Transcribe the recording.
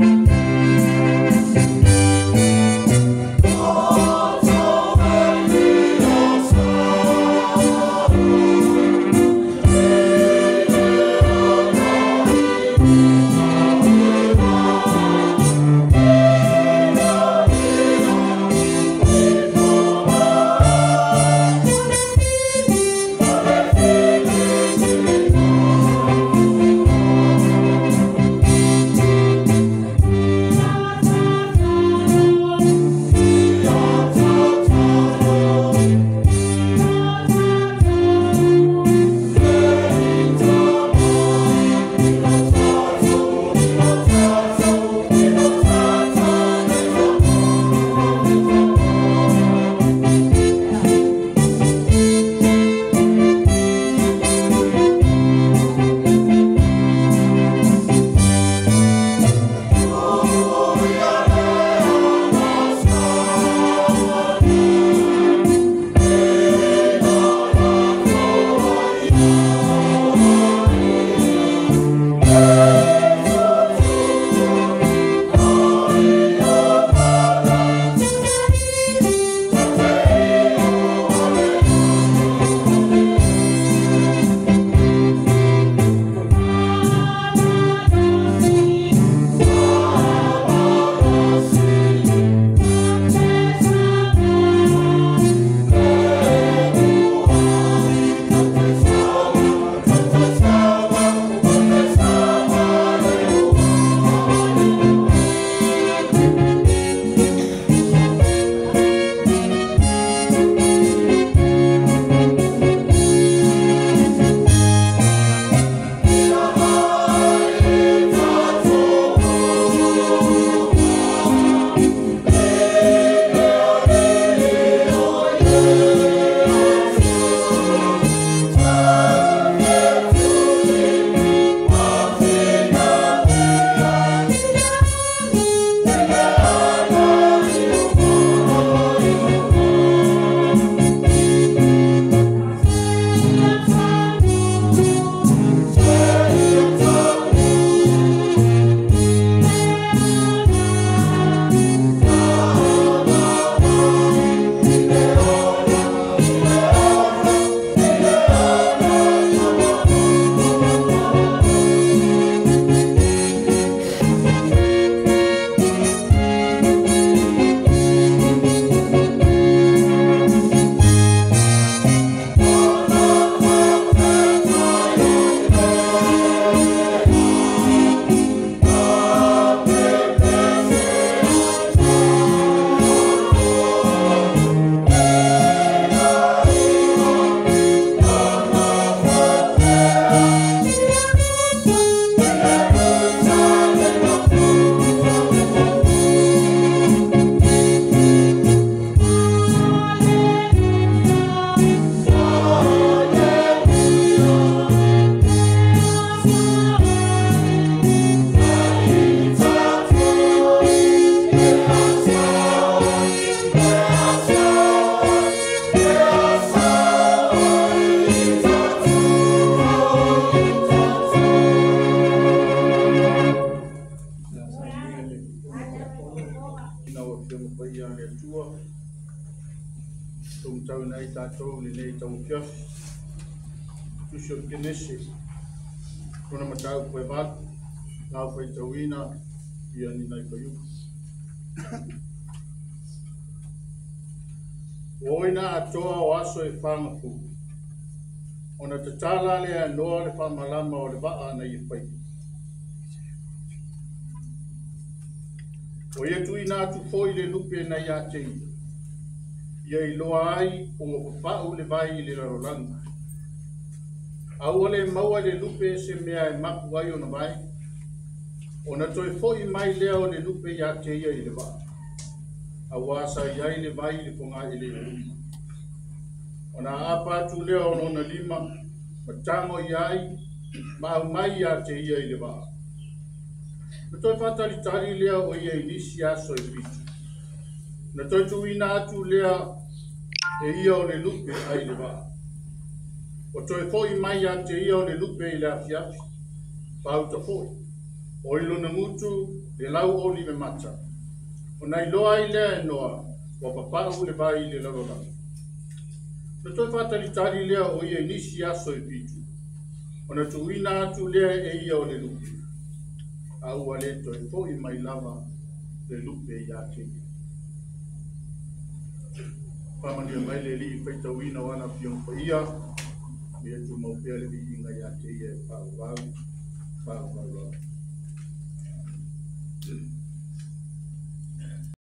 Thank ai tatou i lenei tauafiafi. Tusi o le Kenese, lona mataupu e 8, lau faitauina ia ni nai fuaiupu. Ua oi na atoa o aso e fagafulu, ona tatala lea e Noa le faamalama o le vaa na ia faia. Ua ia tuuina atu foi le lupe na ia te ia, ia iloa ai ua papau le vai i le lalolagi. A ua le maua e le lupe se mea e mapu ai ona vae, ona toe foi mai lea o le lupe ia te ia i le vaa, auā sa i ai le vai i le fogaeleele uma. Ona aapa atu lea o lona lima, ma tago i ai, ma aumai ia te ia i le vaa. Na toe faatalitali lea o ia i nisi aso e 7. Na toe tuuina atu lea e ia o le lupe ai le vaa. Ua toe foi mai ia te ia o le lupe i le afiafi, pauta foi, o i lona gutu le lauaulima mata. Ona iloa ai lea e Noa, ua papau le vai i le lalolagi. Na toe faatalitali lea o ia i nisi aso e 7. Ona tuuina atu lea e ia o le lupe, a ua le toe foi mai lava le lupe ia te ia. Faamanuia mai le Alii i le faitauina o ana Afioga Paia, ia tumau pea le viiga ia te ia e faavavau, faavavau lava.